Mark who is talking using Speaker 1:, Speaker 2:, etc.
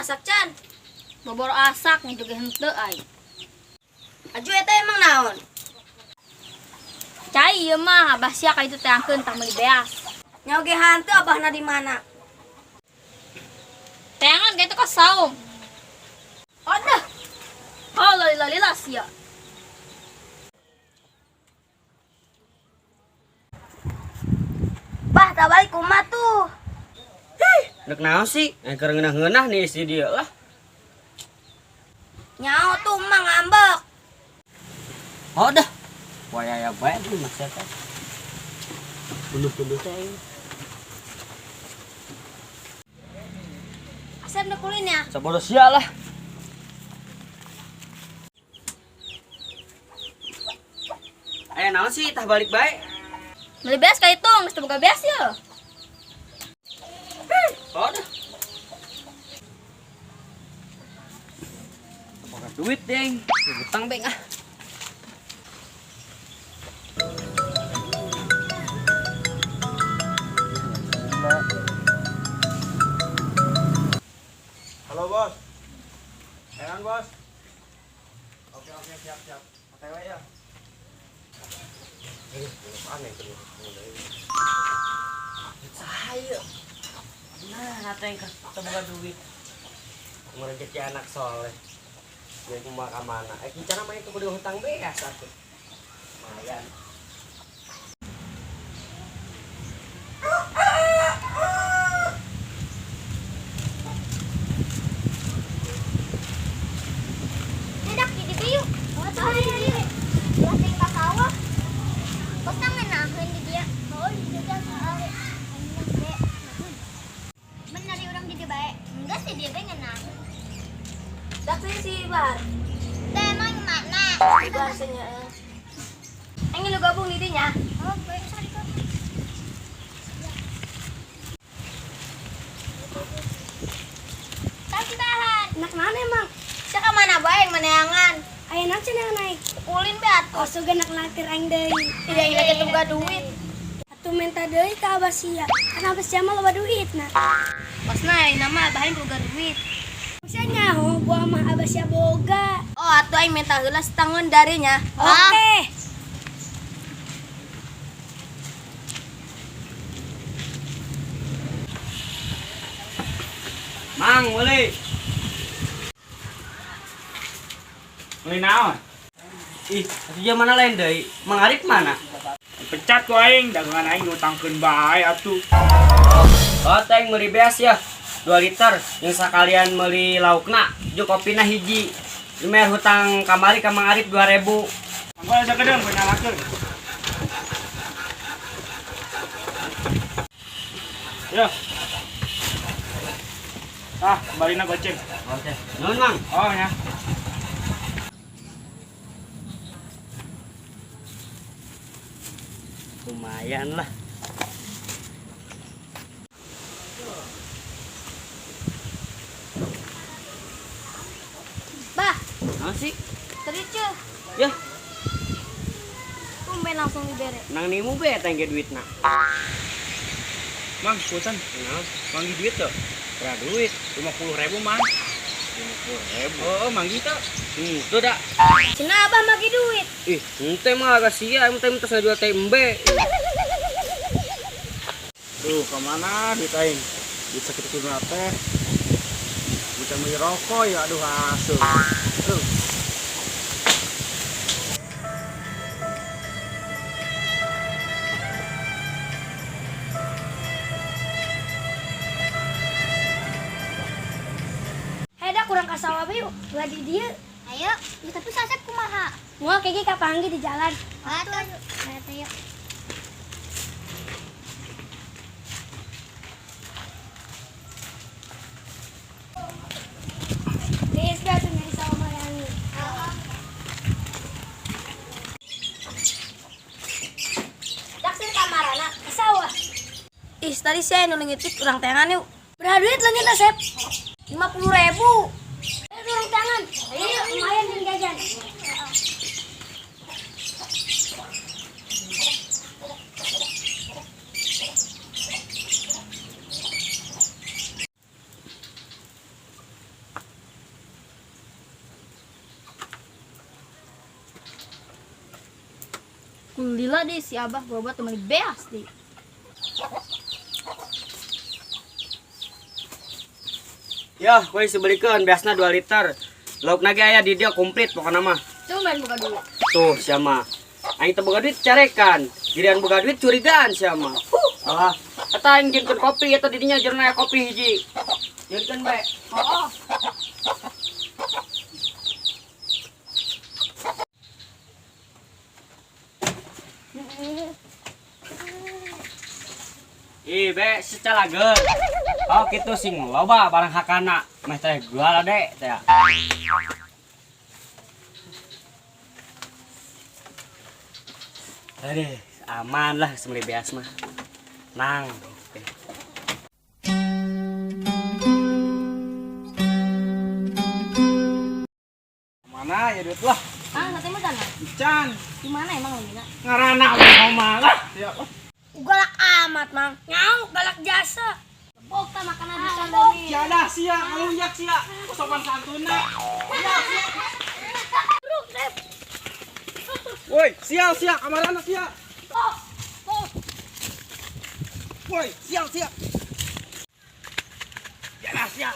Speaker 1: Masak can.
Speaker 2: Boboro asak nih juga henteu ai.
Speaker 1: Aju eta emang naon?
Speaker 2: Cai ieu mah abah sia ka itu teangkeun tah meuli beas.
Speaker 1: Nyaho ge hantu abahna di mana?
Speaker 2: Teangan ka itu ka saung. Aduh. Oh, lali-lali sia.
Speaker 1: Bah, tak balik kumaha tuh.
Speaker 3: Rek naon sih? Keur ngeunah-ngeunah nih si dia lah.
Speaker 1: Nyaho tuh emang ngambek.
Speaker 3: Oh dah. Wah ya bae beli masyarakat. Tunduh-tunduh teh aing.
Speaker 1: Asep nu kulin ya.
Speaker 3: Sabodo sia lah. Aya naon sih tah balik bae?
Speaker 2: Meuli beas ka itu, geus teu boga beas ye.
Speaker 3: Oh dah. Boga duit deng, hutang beng ah.
Speaker 4: Halo bos. Enan bos. Oke oke siap siap. OTW ya. Aneh tuh.
Speaker 3: Saya. Nah, ateng teu boga duit. Ngerejeki anak soleh. Jadi kumaha ka mana? Kincana mah itu kudu hutang beas atuh. Lumayan.
Speaker 5: Tidak di dieu yuk. Oh, tuh di dieu. Dia teh ka sawah. Kos ngeunaheun di dia. Oh, di dia soalnya. Bener di urang di dieu bae. Enggak sih dia bae ngeunaheun.
Speaker 1: Dak sih si Bar.
Speaker 5: Teh emang mana?
Speaker 1: Bahasanya. Aing lu gabung di dinya.
Speaker 5: Oh, bae sorry kok. Tadi bahan.
Speaker 6: Nak mana emang?
Speaker 1: Sia ka mana bae maneangan?
Speaker 6: Aya naon cenah naik?
Speaker 1: Ulin be atuh.
Speaker 6: Oh, sugan nak naktir aing deui.
Speaker 1: Tidak aing lagi teu boga duit.
Speaker 6: Atuh minta deui ka abah sia. Kan abah sia mah loba duit nah.
Speaker 1: Pasna aing mah abah aing boga duit.
Speaker 6: Sia nyaho buah mah abah sia boga.
Speaker 1: Oh, atuh aing minta heula setangun darinya.
Speaker 6: Oke.
Speaker 3: Mang, meuli.
Speaker 4: Meuli naon?
Speaker 3: Ih, atuh jeung mana lain deui? Mang Arif mana?
Speaker 4: Dipecat ku aing, dagangan aing ngutangkeun bae atuh.
Speaker 3: Oh, teh meuli beas ya. 2 liter yang sekalian meuli laukna, jeung kopina hiji. Lumayan hutang kamari ka Mang Arif 2000.
Speaker 4: Mangga sakedeung gua nyalakeun. Ya. Ah, kembalina goceng.
Speaker 3: Oke. Nuhun, Mang.
Speaker 4: Oh ya.
Speaker 3: Lumayan lah.
Speaker 1: Bah,
Speaker 3: Naon sih?
Speaker 1: tadi cuy.
Speaker 3: Ya,
Speaker 1: Tumben langsung dibere.
Speaker 3: nang nimu be eta ge duitna.
Speaker 4: Mang, punten.
Speaker 3: Naon?
Speaker 4: Manggi duit tuh.
Speaker 3: Berapa duit?
Speaker 4: 50.000, Mang.
Speaker 3: 50.000.
Speaker 4: Oh, manggi tuh.
Speaker 3: Tuh dah.
Speaker 1: Cenah abah magi duit.
Speaker 3: Ih, ente mah agak sia, ente mah terus ngajual tembe.
Speaker 4: Duh, kemana duit aing? Duit sakitu kudu teh. Bukan beli rokok ya, aduh asuh. Aduh.
Speaker 6: Heda kurang ka sawah bae yuk. Ulah di dieu.
Speaker 5: Ayo, ya, tapi Sasep kumaha?
Speaker 6: Moal kege kapanggih di jalan.
Speaker 5: Atuh. Atuh yuk.
Speaker 6: Geus bae atuh nyari sawah Mariani.
Speaker 1: Dak sih kamarana.
Speaker 6: Ka sawah.
Speaker 1: Ih, tadi saya nu leungit urang tangan yuk.
Speaker 6: Berapa duit leungit Sep?
Speaker 1: 50.000.
Speaker 6: Urang tangan. Ayo, lumayan jeung jajan.
Speaker 2: Kulila deh si Abah gua buat temen beas deh.
Speaker 3: Yah, kowe sebelikeun beasna 2 liter. Lauk nage aya di dia komplit pokona mah.
Speaker 2: Cuman buka dulu.
Speaker 3: Tuh siapa? Aing teu boga duit carekan. Giliran boga duit curigaan siapa? Alah, eta aing jieunkeun kopi eta di dinya jerna aya kopi hiji. Jieunkeun bae.
Speaker 2: Oh.
Speaker 3: Ih, be secalageun. Oh, kitu sing loba barang hakana. Meh teh gula dek teh. Aduh, aman lah semeli beas mah. Nang. Oke.
Speaker 4: Mana ya duit lah.
Speaker 2: Ah, sate mah sana.
Speaker 4: Can.
Speaker 2: Di mana emang Lumina?
Speaker 4: Ngarana we lah. Ya.
Speaker 6: Galak amat, Mang. Nyau galak jasa.
Speaker 2: Boka makanan di sana nih.
Speaker 4: Jadah sia, ngalunjak sia. Sopan santuna. Woi, sial sia, kamarana sia. Woi, sial sia. Jadah sia.